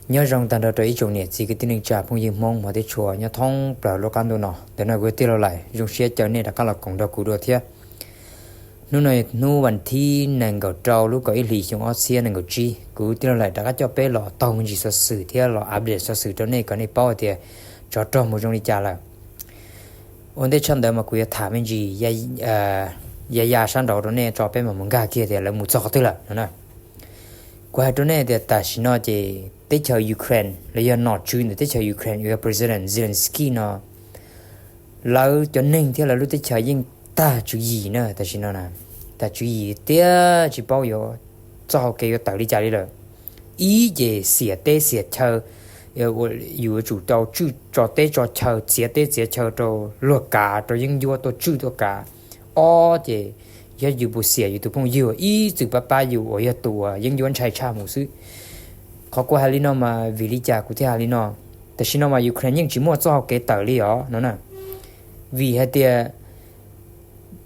Nyob zoo tag nrho rau ib tsoom niam txiv kwv tij neej tsa phooj ywg Hmoob mos thiab tshua nyob thoob plaws lub qab ntuj no. Ntawm no kuv tij laug Laim zoo siab caw nej rov qab los koom nrog kuv dua thiab. Hnub no hnub vas thib nees nkaum rau lub kaum ib hlis xyoo ob txhiab nees nkaum tsib, kuv tij laug Laim rov qab coj peb los taug me ntsis xov xwm thiab los update xov xwm rau nej kom nej paub hais tias tsov rog mus zoo li cas lawm. Ua ntej tshaj ntawd mas kuv yuav tham me ntsis ya ya sab nraud rau nej tso peb mam mus nkag kiag tias lawv mus txog qhov twg lawm no na. Kuv hais rau nej tias tam sim no ces teb chaws Ukraine los yog nom tswv ntawm teb chaws Ukraine uas yog President Zelensky no, lawv cov neeg thiab lawv lub teb chaws yeej tag tswv yim na tam sim no na. Tag tswv yim tiag tsis paub yuav txoj hau kev yuav tawm li cas li lawm. Ib ces xiam teb xiam chaw, yus yuav tsum tau tswj tso teb tso chaw, txiav teb txiav chaw rau luag kav, rau yeeb ncuab tuaj tswj tuaj kav. Ob ces yog yus puas xiam yus tus phooj ywg uas ib txwm pab pab yus uas yog tus uas yeeb ncuab ntshai tshaj mus xwb. Qhov kuv hais li no mas vim li cas kuv thiaj hais li no? Tam sim no mas Ukraine yeej tsis muaj txoj hau kev tawm li os no na. Vim hais tias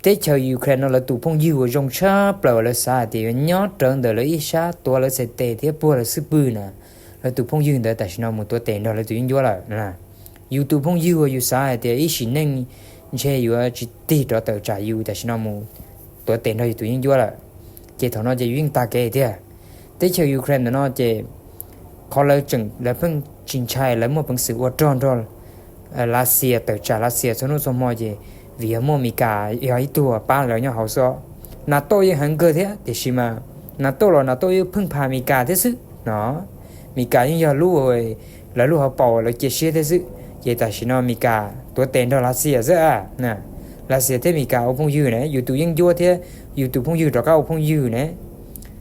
teb chaws Ukraine no lawv tus phooj ywg uas zoo tshaj plaws uas lawv xav hais tias yuav nyob rawv ntawm lawv ib sab tuav lawv txhais tes thiab puag lawv xub pwg na, lawv tus phooj ywg ntawd tam sim no mus tuav tes nrog lawv tus yeeb ncuab lawm. Yus tus phooj ywg uas yus xav hais tias ib sim neej ntshe yuav tsis tig rov tawm tsam yus tam sim no mus tuav tes nrog yus tus yeeb ncuab lawm, ces thaum no ces yus yeej tag kev tiag. Teb chaws Ukraine ntawm no ces qhov lawv tseem lawv pheej tsis ntshai, lawv muaj peev xwm ua rog nrog Lav Xias tawm tsam Lav Xias txhua hnub txhua hmo ces vim yog muaj Mes Kas yog ib tug pab lawv nyob hauv xwb. NATO yeej heev kawg thiab tiam sis mas NATO los NATO yeej pheej pha Mes Kas thiab xwb no. Mes Kas yeej yog lub lawv lub hauv paus lawv cia siab thiab xwb. Ces tam sim no Mes Kas tuav tes nrog Lav Xias xwb. Lav Xias thiab Mes Kas ua phooj ywg ne, yus tus yeeb ncuab thiab yus tus phooj ywg rov qab ua phooj ywg ne.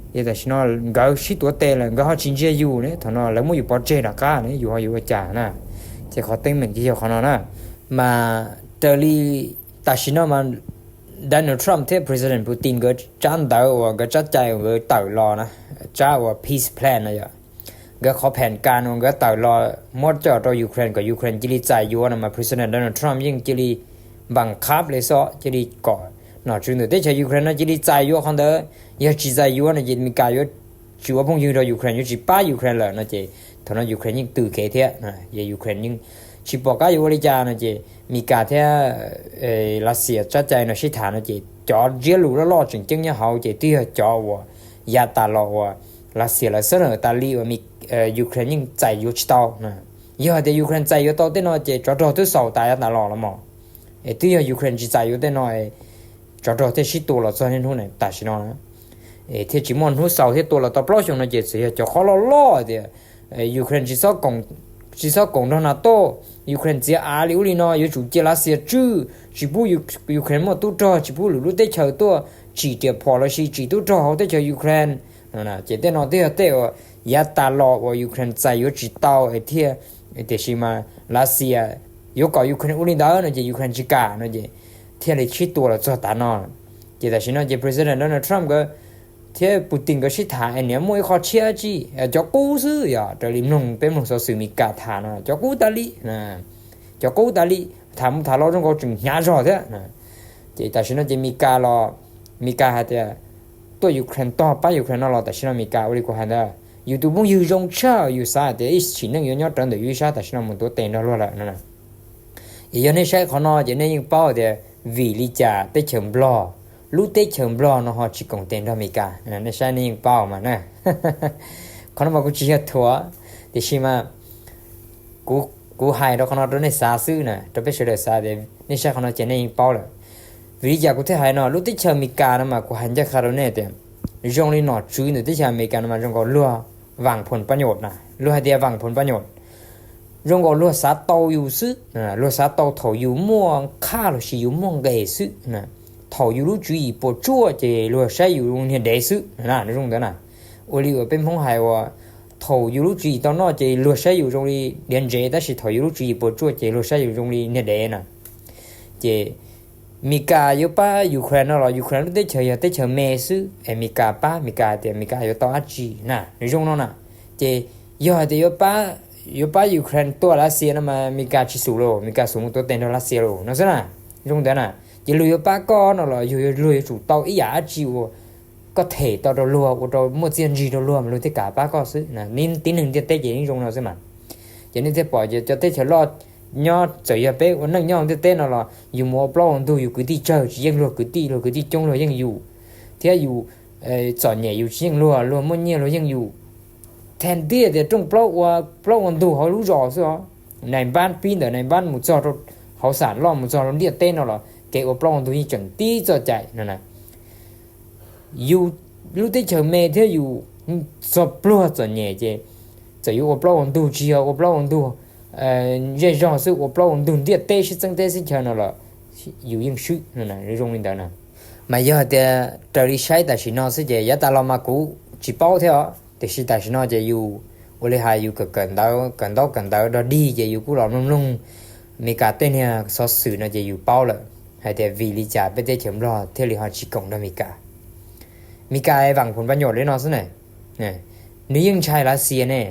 Ces tam sim no nkawd sib tuav tes lawm nkawd ho tsis ntsia yus ne, thaum no lawv muab yus pov tseg rov qab ne yus ho yuav ua cas na. Ces qhov teeb meem ces yog qhov no na. Mas raws li tam sim no mas Donald Trump thiab President Putin nkawd tsab ntawv uas nkawd tsab cai uas nkawd tawm los na, tsab uas peace plan no yog nkawd qhov phan kas uas nkawd tawm los muab coj rau Ukraine kom Ukraine cia li txais yuav no mas President Donald Trump yeej cia li npam qhab li xwb, cia li kom nom tswv ntawm teb chaws Ukraine no cia li txais yuav qhov ntawd. Yog tsis txais yuav no ces Mes Kas yuav tsis ua phooj ywg rau Ukraine, yuav tsis pab Ukraine lawm no ces thaum no Ukraine yeej tws kev thiab. Yog Ukraine yeej tsis pom qab yuav ua li cas no ces Mes Kas thiab Lav Xias tsab cai no sib tham no ces cov ntsiab lus loj loj tseem ceeb nyob hauv ces twb yog cov uas yav tas los uas Lav Xias lawv xab nawm tas li uas Ukraine yeej txais yuav tsis tau. Yog hais tias Ukraine txais yuav tau tej no ces tsov rog twb xaus tas yav tas los los mas. Es twb yog Ukraine tsis txais yuav tej no, tsov rog thiaj sib tua los txog niaj hnub tam sim no na. Thiaj tsis muaj hnub xaus thiab tua los tau plaub xyoos no ces txawm yog cov qhov loj loj tias Ukraine tsis txhob koom nrog NATO, Ukraine txiav av li ub li no yuav tsum cia Lav Xias tswj, tsis pub Ukraine muaj tub rog, tsis pub lwm lub teb chaws tuaj tsim riam phom los sis tsim tub rog hauv teb chaws Ukraine. Ces tej no twb yog tej uas yav tas los uas Ukraine txais yuav tsis tau es thiaj, tiam sis mas Lav Xias yuav kom Ukraine ua li ntawd no ces Ukraine tsis kam no ces thiaj li sib tua los txog tav no. Ces tam sim no ces President Donald Trump nkawd thiab Putin nkawd sib tham es niam muaj ib qho tshiab tsi, cov qub xwb yog raws li mloog peb mloog xov xwm Mes Kas tham no cov qub tas li, cov qub tas li, tham mus tham los zoo nkaus tseem hnyav zog thiab. Ces tam sim no ces Mes Kas los, Mes Kas hais tias tuaj Ukraine tog pab Ukraine no los tam sim no Mes Kas ua li kuv hais ntawd, yus tus phooj ywg zoo tshaj yus xav hais tias ib sim neej yuav nyob rawv ntawm yus ib sab tam sim no mus tuav tes nrog luag lawm no. Es yog nej saib qhov no ces nej yeej paub tias vim li cas teb chaws Nplog, lub teb chaws Nplog no ho tsis koom tes nrog Mes Kas, nej saib nej yeej paub mas na. Qhov no mas kuv tsis yog thuam, tiam sis mas kuv hais rau qhov no rau nej xav xwb na, rau peb sawv daws xav tias nej saib qhov no ces nej yeej paub lawm. Vim li cas kuv thiaj hais no, lub teb chaws Amelikas no mas kuv hais ncaj qha rau nej tias zoo li nom tswv ntawm teb chaws Amelikas no mas zoo nkaus luag vam phom pab nyom na, luag hais tias vam phom pab nyom, zoo nkaus luag xav tau yus xwb. Luag xav tau thaum yus muaj qhaj los sis yus muaj nqes xwb. Thaum yus lub tswv yim puas tsuaj ces luag saib yus zoo niag dev xwb na, zoo ntawd na. Ua li uas peb Hmoob hais uas thaum yus lub tswv yim tau noj ces luag saib yus zoo li diav ntsev, tab sis thaum yus lub tswv yim puas tsuaj ces luag saib yus zoo li niag dev na. Ces Amelikas yuav pab Ukraine no los Ukraine lub teb chaws yog teb chaws me xwb, es Amelikas pab, Amelikas hais tias Amelikas yuav tau dab tsi na, nws zoo no na. Ces yog hais tias yuav pab Ukraine tua Lav Xias no mas Amelikas tsis xum lauj, Amelikas xum mus tuav tes nrog Lav Xias lauj no xwb na. Zoo ntawd na, ces luag yuav pab koj no los yog luag yuav tsum tau ib yam dab tsi uas koj them tau rau luag ua rau muaj txiaj ntsig rau luag mas luag thiaj kam pab koj xwb. Tib neeg ntiaj teb ces yeej zoo no xwb mas. Ces nej thiaj pom ces cov teb chaws loj nyob txawm yog peb ua neej nyob ntiaj teb no los yus mus ua plaub ua ntug yus kwv tij tsawg tsis yeej luag kwv tij, luag kwv tij coob luag yeej yus, thiab yus txom nyem yus tsis yeej luag, luag muaj nyiaj luag yeej yus. Thaum tiag tias rooj plaub ua plaub ua ntug hauv lub zos xwb os. Nais npab pib ntawm nais npab mus txog rau hauv xam loj mus txog rau ntiaj teb no los kev ua plaub ua ntug yeej tseem tib txoj cai no na. Yus lub teb chaws me thiab yus txog pluag txom nyem ces txawm yuav ua plaub ua ntug tsis yog ua plaub ua ntug zej zog xwb, ua plaub ua ntug ntiaj teb sib txeeb teb sib chaw no los yus yeej swb no, zoo li ntawd na. Mas yog tias raws li saib tam sim no xwb ces yav tas los mas kuv tsis paub thiab os, tiam sis tam sim no ces yus ua li hais yus kawm kawm ntawv kawm ntaub kawm ntawv dog dig ces yus kuj los mloog mloog Meskas tej niag xov xwm no ces yus paub lawm hais tias vim li cas peb teb chaws Nplog thiaj li ho tsis koom nrog Meskas. Meskas vam phum npaj nyuam li no xwb ne, nws yeej ntshai Lav Xias ne,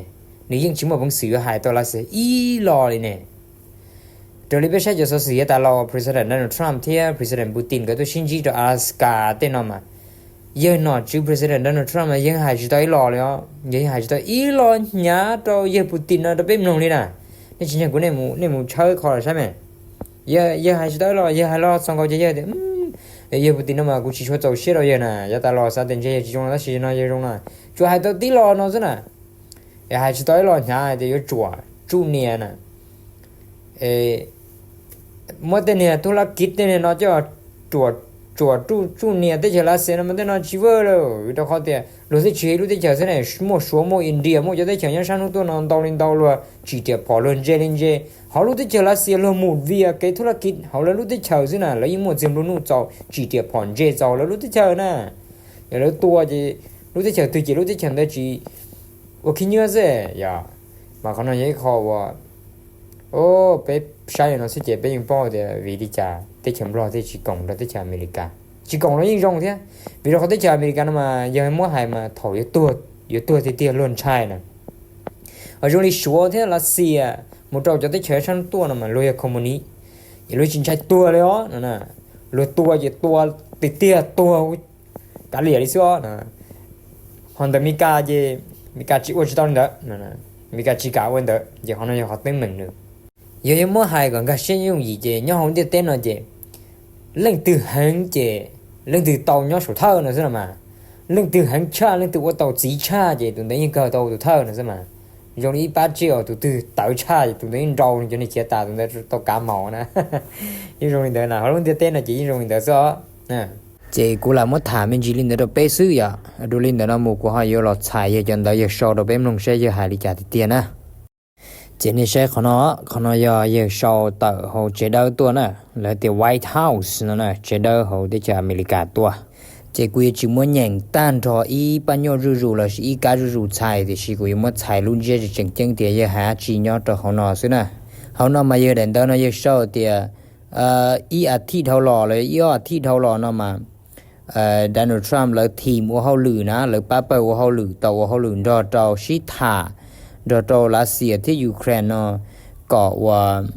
nws yeej tsis muaj peev xwm yuav hais tau Lav Xias ib lo li ne. Raws li peb saib cov xov xwm yav tas los President Donald Trump thiab President Putin nkawd tuaj sib ntsib rau Alaska tej no mas, yawg nom tswv President Donald Trump mas yawg hais tsis tau ib lo li os, yawg hais tsis tau ib lo hnyav rau yawg Putin no rau peb mloog li na. Nej tsis ntseeg kuv, nej mus tshawb qhov los saib me. Yawg hais tsis tau ib lo, yawg hais los txog nkaus ces yawg tias, yawg Putin no mas kuv tsis tshua txaus siab rau yawg na, yav tas los xav tias ntshe yawg tsis zoo no tab sis no yawg zoo na. Tsuas hais tau tib lo no xwb na. Hais tsis tau ib lo hnyav tias yuav tsuam tsuj nias na. Muab tej niag tub lab kiv tej niag no coj tsuam tsuj nias teb chaws Lav Xias no mas tej no tsis vwj lawm, rau qhov tias luag twb tsis yog ib lub teb chaws xwb ne, muaj Suav muaj India muaj cov teb chaws nyob sab hnub tuaj no ntau li ntau luag tsim riam phom luag ntse li ntse. Hauv lub teb chaws Lav Xias luag mus via kev tub lab kiv hauv lawv lub teb chaws xwb na, lawv yeej muaj txiag nplua nuj txaus tsim riam phom ntse txaus lawv lub teb chaws na. Yog lawv tua ces lub teb chaws twg ces lub teb chaws ntawd tsis ua khib nyiab xwb yom. Mas qhov no yog ib qho uas peb saib li no xwb ces peb yeej paub tias vim li cas teb chaws Nplog thiaj tsis koom rau teb chaws Amelikas. Tsis koom los yeej zoo thiab, vim rau qhov teb chaws Amelikas no mas yog muab hais mas thaum yuav tuag tiag tiag luag ntshai na. Ho zoo li Suav thiab Lav Xias mus rau cov teb chaws sab hnub tuaj no mas luag yog communist, luag tsis ntshai tuag li os no. Luag tua ces tua tiag tiag tuag kav liam li xwb os. Ho ntawm Meskas ces Meskas tsis ua tsis tau li ntawd, Meskas tsis kam ua li ntawd ces qhov no yog qhov teeb meem nws. Yog yuav muab hais kom nkag siab yooj yim ces nyob hauv ntiaj teb no ces leej twg heev ces leej twg tau nyob saum thawj no xwb no mas. Leej twg heev tshaj leej twg ua tau txiv tshaj ces tus ntawd yeej kawg tau tus thawj no xwb mas. Zoo li ib pab tsiaj uas tus twg tawv tshaj ces tus ntawd yeej nrau cov niag chiav tas tus ntawd tau kav maum na. Yeej zoo li ntawd na, hauv lub ntiaj teb no ces yeej zoo li ntawd xwb os. Ces kuv lam muab tham me ntsis li ntawd rau peb xwb yom. Dua li ntawd no mus kuv ho yuav los txhais yawg cov ntawv yawg sau rau peb mloog saib yawg hais li cas tiag tiag na. Ces nej saib qhov no, qhov no yog yawg sau tawm hauv tsev dawb tuaj na, lawv tias White House no na, tsev dawb hauv teb chaws Amelikas tuaj. Ces kuv yuav tsis muab nyeem tag nrho ib pab nyuaj zuj zus lossis ib kab zuj zus txhais, tiam sis kuv yuav muab txhais lub ntsiab tseem ceeb tias yawg hais dab tsi nyob rau hauv no xwb na. Hauv no mas yawg daim ntawv no yawg sau tias ib as thiv dhau los los ib ob as thiv dhau los no mas Donald Trump lawv thim ua hauj lwm na, lawv pab pawg ua hauj lwm tau ua hauj lwm nrog rau sib tham nrog rau Lav Xias thiab Ukraine no kom ua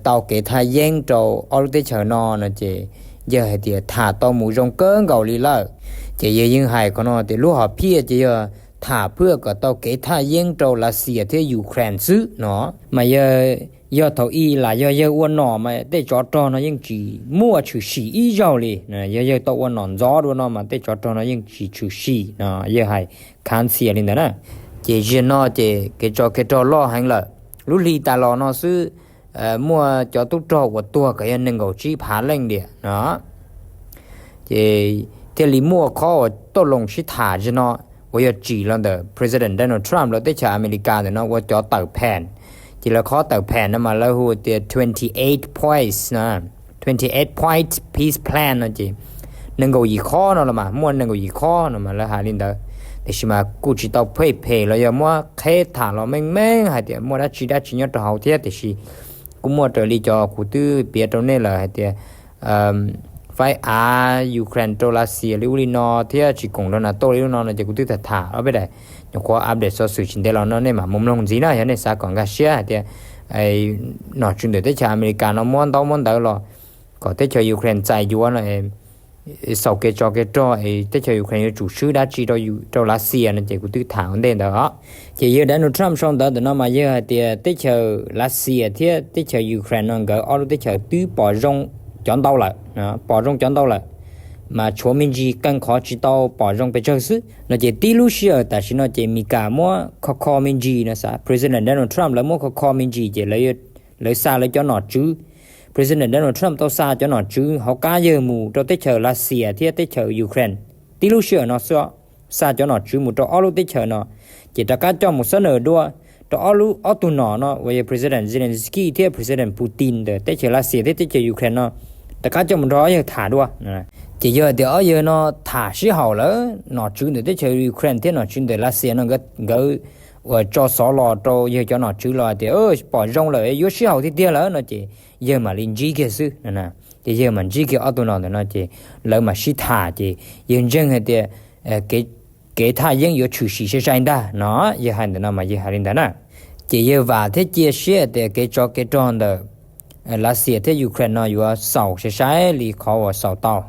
tau kev thaj yeeb rau ob lub teb chaws no no ces yawg hais tias tham tau mus zoo kawg nkaus li lawm. Ces yawg yeej hais qhov no tias lub hom phiaj ces yog tham phwj kom tau kev thaj yeeb rau Lav Xias thiab Ukraine xwb no. Mas yawg, yog thaum ub lam yog yawg ua nom mas tej tsov rog no yeej tsis muaj tshwm sim ib zaug li. Yog yawg tau ua nom ntxov dua no mas tej tsov rog no yeej tsis tshwm sim no, yawg hais khav ntxhias li ntawd na. Ces zaum no ces kev tsov kev rog loj heev lawm. Lub hli tas los no xwb muaj cov tub rog uas tuag kom yog nees nkaum tsib phav leej diam no. Ces thiaj li muaj qhov uas tau los sib tham zaum no uas yog tsim los ntawm President Donald Trump lawv teb chaws Amelikas ntawm no ua cov tawm phan. Ces lawv qhov tawm phan no mas lawv hu tias twenty eight points na, twenty eight point peace plan no ces nees nkaum yim qhov no los mas muaj nees nkaum yim qhov no mas lawv hais li ntawd. Tiam sis mas kuj tsis tau phem phem los yog muab qheb tham los meej meej hais tias muaj dab tsi dab tsi nyob rau hauv thiab, tiam sis kuj muaj raws li cov kuv twb piav rau nej lawm hais tias faib av Ukraine rau Lav Xias li ub li no thiab tsis koom rau NATO li ub no no ces kuv twb tham tham ob peb daim nyuam qhuav update xov xwm tsis ntev los no nej mam mus mloog ntxiv na yog nej xav kom nkag siab hais tias nom tswv ntawm teb chaws Amelikas no muab ntaub muab ntawv los kom teb chaws Ukraine txais yuav no xaus kev tsov kev rog es teb chaws Ukraine yuav tsum swb dab tsi rau Lav Xias no ces kuv twb tham ua ntej ntawd os. Ces yawg Donald Trump sau ntawv ntawm no mas yawg hais tias teb chaws Lav Xias thiab teb chaws Ukraine no nkawd ob lub teb chaws twb pom zoo cov ntau lawm, pom zoo cov ntau lawm, mas tshuav me ntsis qee qhov tsis tau pom zoo pes tsawg xwb no ces tib lub sij hawm tam sim no ces Meskas muab kho kho me ntsis no xav, President Donald Trump lawv muab kho kho me ntsis ces lawv xa lawv cov nom tswv, President Donald Trump tau xa cov nom tswv hauv qab yawg mus rau teb chaws Lav Xias thiab teb chaws Ukraine tib lub sij hawm no xwb, xa cov nom tswv mus rau ob lub teb chaws no, ces rov qab coj mus xab nws dua rau ob lub, ob tug nom no uas yog President Zelensky thiab President Putin ntawm teb chaws Lav Xias thiab teb chaws Ukraine no, rov qab coj mus nrog ob yawg tham dua. Ces yog tias ob yawg no tham sib haum lawm, nom tswv ntawm teb chaws Ukraine thiab nom tswv ntawm Lav Xias no nkawd uas tso xov los rau yawg cov nom tswv los tias pom zoo lawm yuav sib haum tiag tiag lawm no ces yawg mam li ntsib kiag xwb. Ces yawg mam ntsib kiag ob tug nom ntawm no ces lawv mam sib tham ces yawg ntseeg hais tias kev thaj yeeb yuav tshwm sim sai sai ntag no, yawg hais ntawm no mas yawg hais li ntawd na. Ces yawg vam thiab cia siab tias kev tsov kev rog ntawm Lav Xias thiab Ukraine no yuav xaus sai sai li qhov uas xaus tau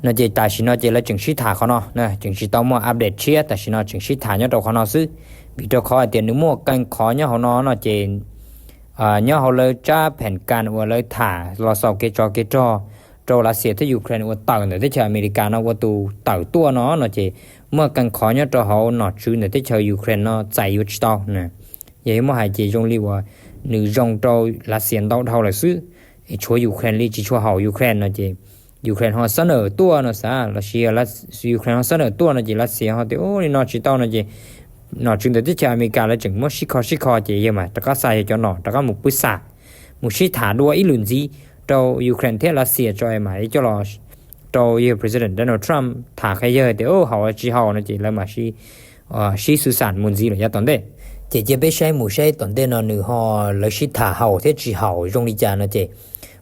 no ces tam sim no ces lawv tseem sib tham qhov no, tseem tsis tau muaj update tshiab, tam sim no tseem sib tham nyob rau qhov no xwb. Vim rau qhov hais tias nws muaj qee qhov nyob hauv no no ces nyob hauv lawv tsab phem kas uas lawv tham los xaus kev tsov kev rog rau Lav Xias thiab Ukraine uas tawm ntawm teb chaws Amelikas no ua tus tawm tuaj no no ces muaj qee qhov nyob rau hauv nom tswv ntawm teb chaws Ukraine no txais yuav tsis tau. Yog yuav muab hais ces zoo li uas nws zoo rau Lav Xias ntau dhau lawm xwb, es tshuav Ukraine li tsis tshua haum Ukraine no ces Ukraine ho xab nws tuaj no xav los sis Ukraine ho xab nws tuaj no ces Lav Xias ho tias li no tsis tau no ces nom tswv ntawm teb chaws Amelikas lawv tseem muab sib kho sib kho ces yawg mam rov qab xa yawg cov nom rov qab mus pw xam, mus sib tham dua ib lwm ntxiv rau Ukraine thiab Lav Xias tso mas coj los rau yawg President Donald Trump tham qhia yawg tias haum tsis haum no ces lawv mam sib xwm xam mus ntxiv lawm yav tom ntej. Ces cia peb saib mus saib tom ntej no nws ho lawv sib tham haum thiab tsis haum zoo li cas no ces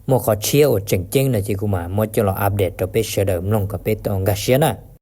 muaj qhov tshiab uas tseem ceeb no ces kuv mam muab coj los update rau peb sawv daws mloog kom peb tau nkag siab na.